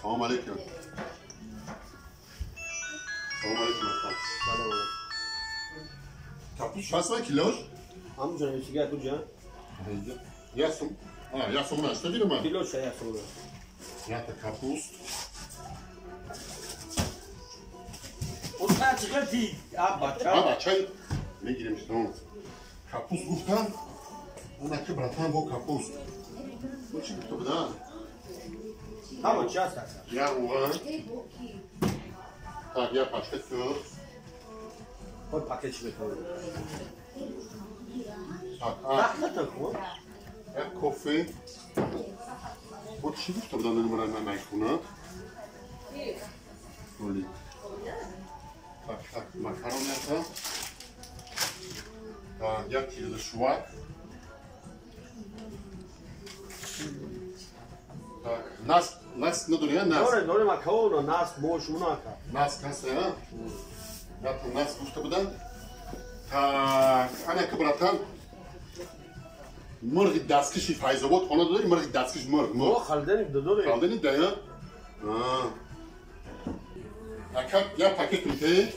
Салом алейкум. Салом алейкум. Салом. Капуст чанд килош? Ҳамонҷо нависига куҷа? Як сум. А, як сум нашта дидам. Килош як сум. Якта капуст. Уста чӣ ти? А бача. А бача мегирем что. Капуст гуфтан. Ана ки братан бо капуст. Бо чӣ гуфта будан? Ҳамо чӣ аст? Я руған. Так, я пачка сыр. Ход пакет чӣ мекунӣ? Так, а. Я кофе. Бо чӣ гуфта будан номера на найхуна? Оли. Так, так, макаронята. Так, як кило шувак. Так, нас, нас надори, нас. Дори, дори макароно, нас, мош, унака. Нас, нас, а? Я нас гуфта будан. Так, ана ки братан. Мурғи дасткаши Файзобод хона дори, мурғи дасткаш мурғ, мурғ. О, халдани додори. Халдани да, а? Ака, я пакет мите.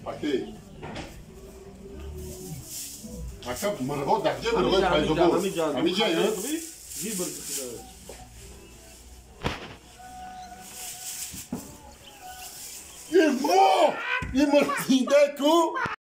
Пакет. Ака, мурғо даҳҷа мурғои Файзобод. Ҳамиҷа, а? Ево! И мурғида ку?